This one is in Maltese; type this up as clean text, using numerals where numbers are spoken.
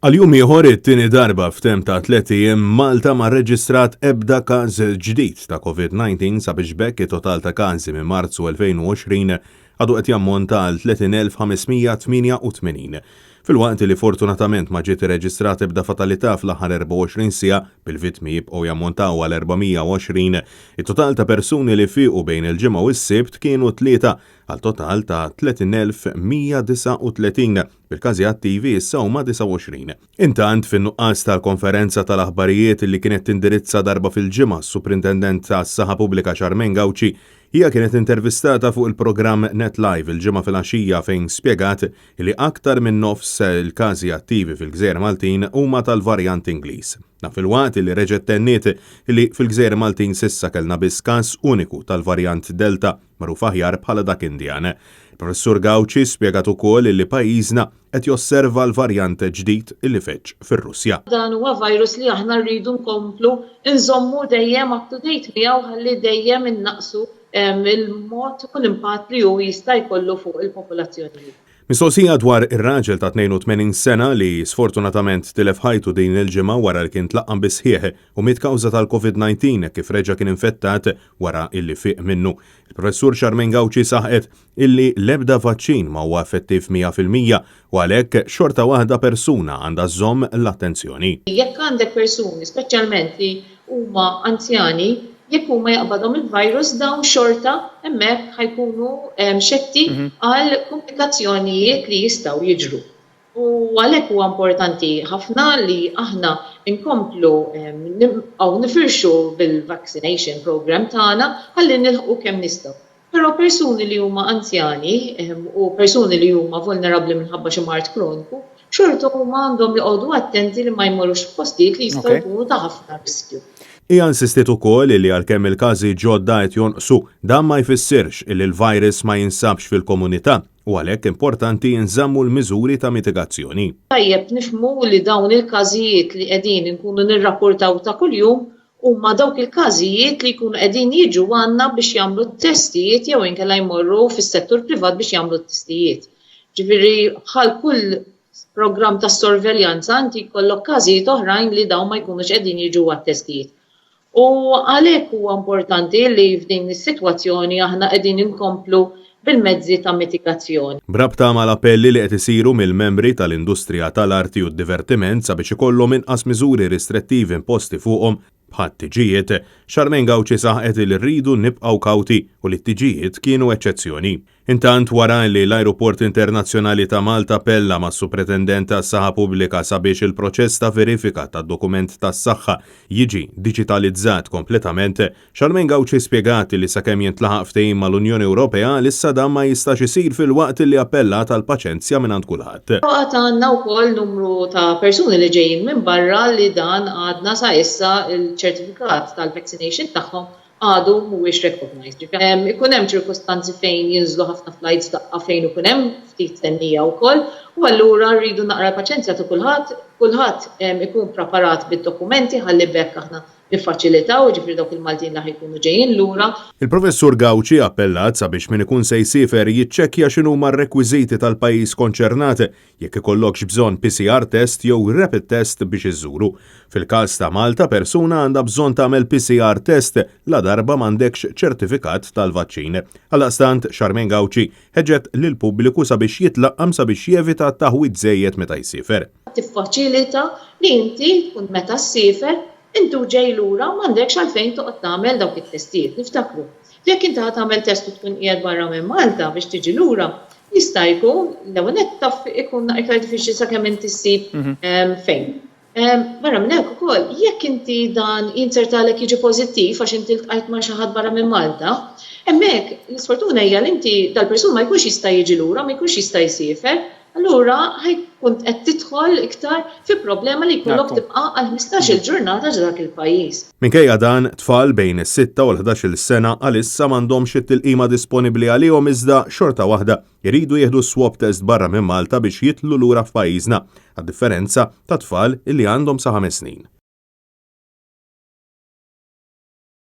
Għal jum ieħor it-tieni darba f'temp ta' tlett ijiem Malta ma rreġistrat ebda każ ġdid ta' Covid-19 sabiex b'hekk it-total ta' każi minn Marzu 2020 għadu qed jammonta għal 30,588. Filwaqt li fortunatament ma ġiet irreġistrata ebda fatalità fl-aħħar 24 siegħa, bil-vittmi jibqgħu jammontaw għal 420, it-total ta' persuni li fiequ bejn il-Ġimgħa u s-Sibt kienu tlieta għal total ta' 30,139. bil-każi attivi issa huma 29. Intant, fin-nuqqas tal-konferenza tal-aħbarijiet li kienet tindirizza darba fil-ġimgħa s-Suprintendent tas-Saħħa Pubblika Charmaine Gauci, hija kienet intervistata fuq il-programm Net Live il-Ġimgħa filgħaxija fejn spjegat li aktar minn nofs il-każi attivi fil-Gżejjer Maltin huma tal-varjant Ingliż. Dan filwaqt li reġgħet tenniet li fil-Gżejjer Maltin s'issa kellna biss każ uniku tal-varjant Delta magħruf aħjar bħala dak Indjan. Il-Professur Gauci spjegat ukoll li pajjiżna qed josserva l-varjant ġdid li feġġ fir-Russja. Dan huwa virus li aħna rridu nkomplu nżommu dejjem up to date miegħu ħalli dejjem innaqqsu l-mod u l-impatt li hu jista' jkollu fuq il-popolazzjonijiet. Mistoqsija dwar ir-raġel ta' 82 sena li sfortunatament tilef ħajtu din il-ġimgħa wara li kien tlaqqam bis-sħiħ u miet kawża tal-Covid 19 hekk kif reġa' kien infettat wara illi fieq minnu. Il-Professur Charmaine Gauci saħqet illi l-ebda vaċċin ma huwa effettiv 100% u għalhekk xorta waħda persuna għandha żżomm l-attenzjoni. Jekk għandek persuni speċjalment li huma anzjani, jekk huma jaqbadhom il-virus dawn xorta hemmhekk ħa jkunu xetti għal kumplikazzjonijiet li jistgħu jiġru. U għalhekk huwa importanti ħafna li aħna nkomplu nibqgħu nifirxu bil-vaccination program tagħna ħalli nilħqu kemm nistgħu. Però persuni li huma anzjani u persuni li huma vulnerabbli minħabba xi mard kroniku, xorta huma għandhom joqogħdu attenti li ma jmorrux f'postijiet li jistgħu jkunu ta' ħafna riskju. Hija insistiet ukoll li għalkemm il-każi ġodda qed jonqsu, dan ma jfissirx li l-virus ma jinsabx fil-komunità u għalhekk importanti jinżammu l-miżuri ta' mitigazzjoni. Tajjeb nifhmu li dawn il-każijiet li qegħdin inkunu nirrappurtaw ta' kuljum huma dawk il-każijiet li jkunu qegħdin jiġu għandna biex jagħmlu t-testijiet jew inkella jmorru fis-settur privat biex jagħmlu t-testijiet. Ġifieri bħal kull programm ta' sorveljanza inti jkollok każijiet oħrajn li dawn ma jkunux qegħdin jiġu għat-testijiet. U għalhekk huwa importanti li f'din is-sitwazzjoni aħna qegħdin inkomplu bil-mezzi ta' mitigazzjoni. B'rabta mal-appelli li qed isiru mill-membri tal-industrija tal-arti u d-divertiment sabiex ikollhom inqas miżuri ristrettivi imposti fuqhom, bħat-tiġijiet, Charmaine Gauci saħqet li rridu nibqgħu kawti u li t-tiġijiet kienu eċċezzjoni. Intant wara li l-Ajruport Internazzjonali ta' Malta appella mas-Supretendent tas-Saħħa Pubblika sabiex il-proċess ta' verifika tad-dokument tas-saħħa jiġi diġitalizzat kompletament, Charmaine Gauci spjegat li sakemm jintlaħaq ftehim mal-Unjoni Ewropea għalissa dan ma jistax isir filwaqt li appellat għall-paċenzja mingħand kulħadd. Għad għandna wkoll numru ta' persuni li ġejjin minn barra li dan għadna sa issa l-ċertifikat tal-vaccination tagħhom għadu mhuwiex recognized. Ġifieri ikun hemm ċirkustanzi fejn jinżlu ħafna flights f'daqqa fejn ikun hemm ftit stennija wkoll u allura rridu naqra l-paċenzja ta' kulħadd, kulħadd ikun preparat bid-dokumenti ħalli b'hekk aħna niffaċilitaw, jiġifieri dawk il-Maltin li ħa jkunu ġejjin lura. Il-Professur Gauci appellat sabiex min ikun se jsiefer jiċċekkja x'inhuma r-rekwiżiti tal-pajjiż konċernat, jekk ikollokx bżonn PCR test jew rapid test biex iżżuru. Fil-każ ta' Malta, persuna għandha bżonn tagħmel PCR test ladarba m'għandekx ċertifikat tal-vaċċin. Għaldaqstant, Charmaine Gauci ħeġġet lill-pubbliku sabiex jitlaqqam sabiex jevita taħwid żejjed meta jsiefer. Tiffaċilita li inti tkun meta ssiefer, inti u ġej lura m'għandekx għalfejn toqgħod tagħmel dawk it-testijiet. Niftakru li jekk inti ħa tagħmel test u tkun qiegħed barra minn Malta biex tiġi lura, jista' jkun, l-ewwel nett taf ikun iktar diffiċli sakemm inti ssib fejn. Barra minn hekk ukoll, jekk inti dan jinzertalek jiġi pożittiv għax inti ltqajt ma' xi ħadd barra minn Malta, hemmhekk l-isfortuna hija li inti dal-persuna ma jkunx jista' jiġi lura, ma jkunx jista' jsiefer, allura ħajkun qed tidħol iktar fi problema li jkollok tibqa' għal 15-il ġurnata ġo dak il-pajjiż. Minkejja dan, tfal bejn is-sitta u l-ħdax-il sena għalissa m'għandhomx it-tilqima disponibbli għalihom iżda xorta waħda Iridu jieħdu swab test barra minn Malta biex jidħlu lura f'pajjiżna, għad-differenza ta' tfal li għandhom sa ħames snin.